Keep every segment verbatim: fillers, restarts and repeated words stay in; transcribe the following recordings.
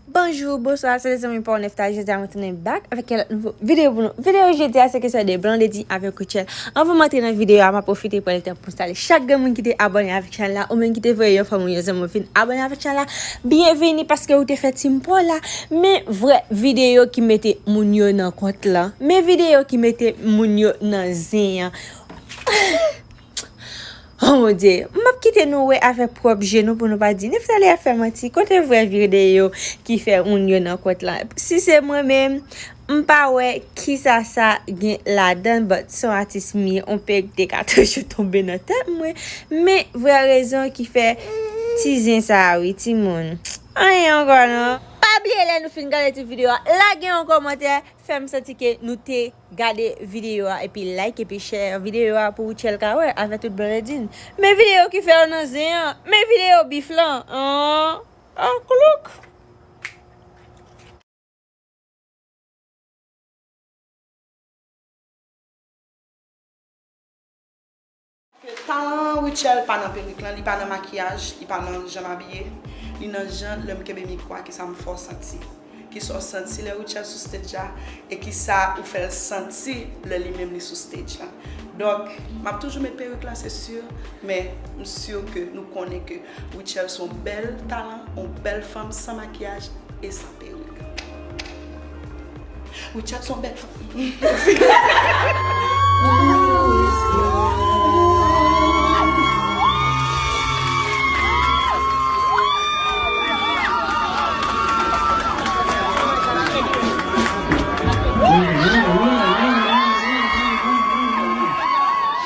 Bonjou, bonswa, se zanmi pa w Nefta, jodi a mwen tounen back avèk yon lòt nouvo videyo pou nou. Videyo jodi a se kesyon de Blondedy avèk Rutshelle. Anvan m antre nan videyo a, m ap pwofite pran le tan pou m salye chak grenn moun ki te abòne avèk chanèl la, ou menm ki te voye yon fanmi w, yon zanmi w vin abòne avèk chanèl la. Byenveni paske ou te fè team pa w la. Men vrè videyo ki mete moun yo nan kont lan. Men videyo ki mete moun yo nan zen an. Oh mon Dieu, m ap kite nou wè avèk pwòp je nou pou nou pa di Neftali ap fè manti. Kote vrè videyo ki fè moun yo nan kont lan? Si se mwen menm, m pa wè kisa sa gen ladan, but se yon atis m ye, yon perik te ka toujou tonbe nan tèt mwen. Men vrè rezon ki fè ti zen sa a wi, timoun. Anyen ankò non. Pa bliye lè nou fin gade ti videyo a, lage yon kòmantè, fè m santi ke nou te gade videyo a, epi like, epi share videyo a pou Rutshelle ka wè avèk tout Blondedy. Men videyo ki fè yo nan zen an, men videyo bif lan, an, an klouk. Ke talan Rutshelle pa nan perik lan, li pa nan makiyaj, li pa nan jan m abiye, li nan jan lè m kenbe mikwo a, kisa m fè w santi, kisa w santi lè Rutshelle sou stage la, e kisa ou fè l santi lè li menm li sou stage la. Donk, m ap toujou met perik la, se si, men m si ke nou konnen ke Rutshelle se yon bèl talan, yon bèl fanm san makiyaj e san perik. Rutshelle se yon bèl fanm.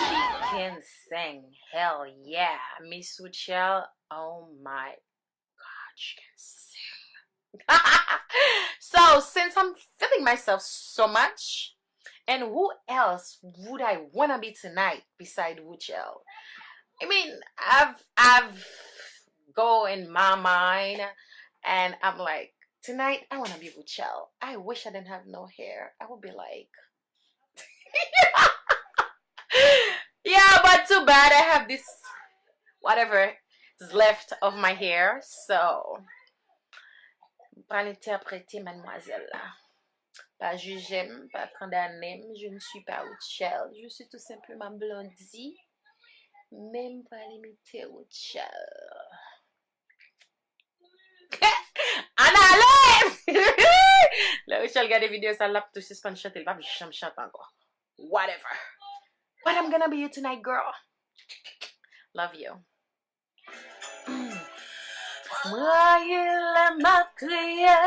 She can sing. Hell yeah. Miss Rutshelle, oh my God, she can sing. So, since I'm feeling myself so much, and who else would I wanna be tonight beside Rutshelle? I mean, I've I've go in my mind, and I'm like, tonight I wanna be Rutshelle. I wish I didn't have no hair. I would be like, yeah, but too bad I have this whatever is left of my hair, so m pral entèprete madmwazèl la. Pa jije m, pa kondane m, je ne suis pas Rutshelle, je suis tout simplement Blondie. Men m pral imite Rutshelle. Ann ale! Lè Rutshelle gade videyo sa, l ap tou sispann chante, l p ap janm chante ankò. Whatever. But I'm gonna be you tonight, girl. Love you. Mm. M rayi lè m ap kriye,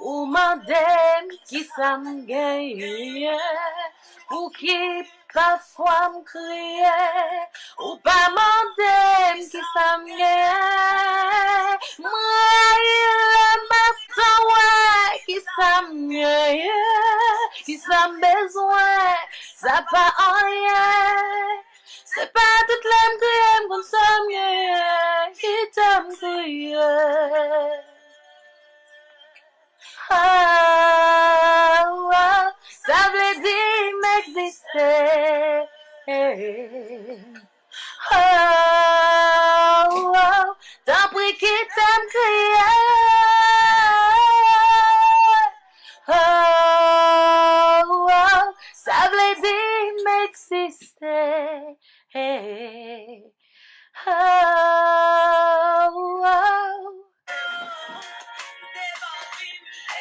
ou mande m kisa m genyen, pouki pafwa m kriye, ou pa mande m kisa m genyen. M rayi lè m ap tann wè kisa m genyen, kisa m bezwen, sa pa anyen. Se pa tout lè m kriye m konn sa m genyen, kite m kriye. Oh, oh, sa vle di m egziste. Oh, oh, tanpri kite m kriye. Oh, oh, sa vle di m egziste. Hey. Oh, oh.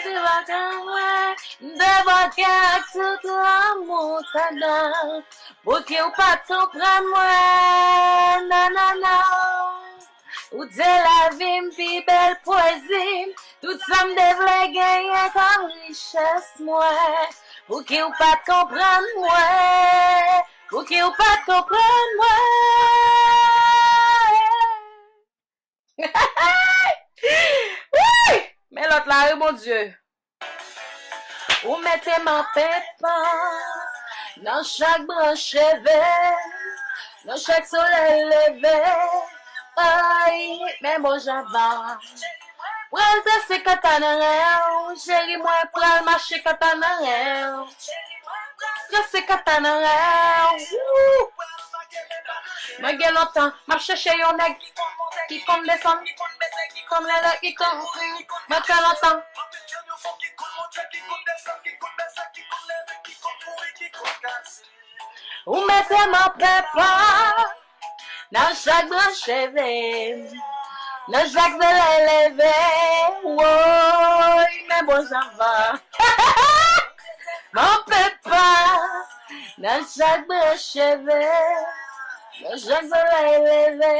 Debake mwen, debake ak tout lanmou, tandans. Pouki w pa t konprann mwen? Non, non, non. Ou te lavi m pi bèl pwezi m, tout sa m te vle genyen kòm richès mwen. Pouki w pa t konprann mwen? Pouki w pa t konprann mwen? Wi! Men lòt la, wi, Bondye. Ou mete m an penpan nan chak branch cheve, nan chak solèy leve. Ay, men bon jan van. Pral trase kata nan ren w, cheri mwen pral mache kata nan ren w. Trase kata nan ren w. Wou! Mwen gen lontan, m ap chèche yon nèg ki konn desann, konn lè lè ki konn, mwen fè lontan. Ou mete m an pepa nan chak branch cheve m, nan chak solèy leve. Woy, men bon jan van. M an pepa nan chak branch cheve m, nan chak solèy leve.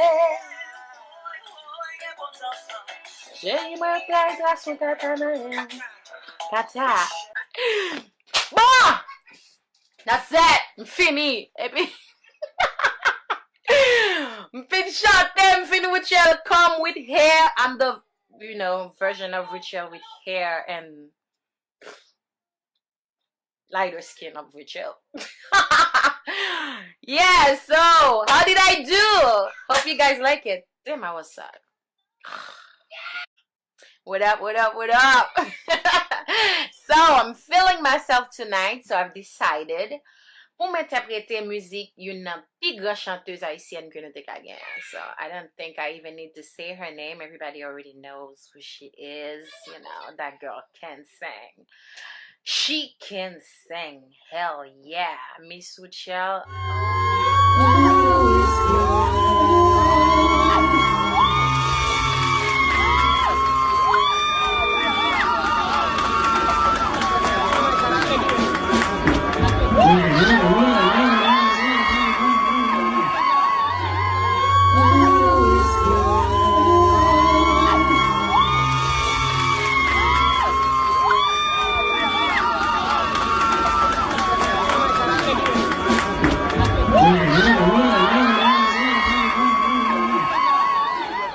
Cheri mwen kay tras yon kata nan men. Kata. Bon! That's it! M fini! Epi, m fin chante, m fin Rutshelle come with hair. I'm the, you know, version of Rutshelle with hair and lighter skin of Rutshelle. Yeah, so how did I do? Hope you guys like it. Damn, I was sad. What up, what up, what up? So, I'm feeling myself tonight, so I've decided pou m entèprete mizik youn nan pi gran chantez ayisyèn ke nou te ka genyen. So, I don't think I even need to say her name. Everybody already knows who she is. You know, that girl can sing. She can sing. Hell yeah. Miss Rutshelle.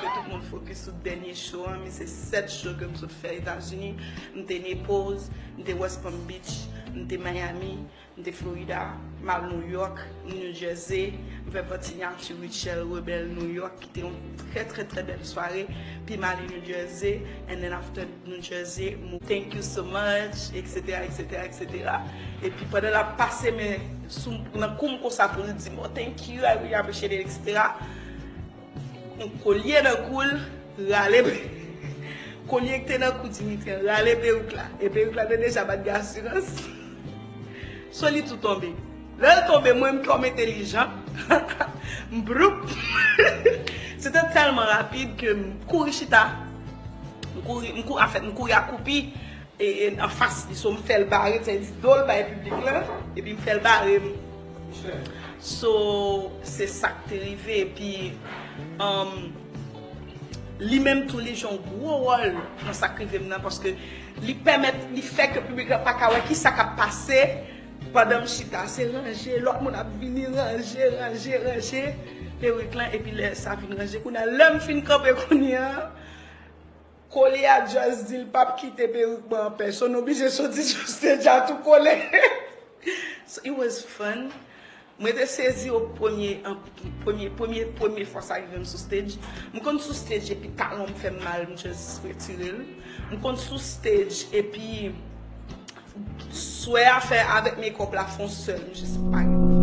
Tout moun fokis sou dènye show an, men se sèt show ke m sot fè Etazini. M te Naples, m te West Palm Beach, m te Miami, m te Florida, m al New York, New Jersey, m fè pati Nature Rutshelle Rebelle New York, ki te yon trè, trè, trè bèl sware, pi m ale New Jersey, and then after New Jersey, m thank you so much, et cetera, et cetera, et cetera. Epi pandan l ap pase men sou, nan kou m konsa pou l di m, oh, thank you, I really appreciate it, et cetera. Yon kolye nan kou l, rale kolye ki te nan kou Dimitri an, rale perik la. E perik la te deja pa t gen asirans. So li tou tonbe. Lè l tonbe, mwen menm kòm entelijan, m bloup. Se te tèlman rapid ke m kouri chita. M kouri, m kouri, anfèt, m kouri akoupi e, e, anfas li. So, m fè l bare, sa vle di do l bay piblik la, epi m fè l bare m. So, se sa k te rive, epi, um, li menm tou, li jwe yon gwo wòl nan sa k rive m nan, paske li pèmèt, li fè ke piblik la pa ka wè kisa k ap pase pandan m chita. Se ranje, lòt moun ap vini ranje, ranje, ranje perik lan, epi lè sa vin ranje, kounye a, lè m fin kanpe kounye a, Kolye a just di l p ap kite perik mwen an pè. So, nou oblije soti sou stage a tou kole. So, it was fun. Mwen te sezi o premye, an, premye, premye, premye fwa sa rive m sou stage. M konn sou stage epi talon m fè m mal, m just retire l. M konn sou stage epi swè a fè avèk makeup la fè yon sèl, m just pa gen.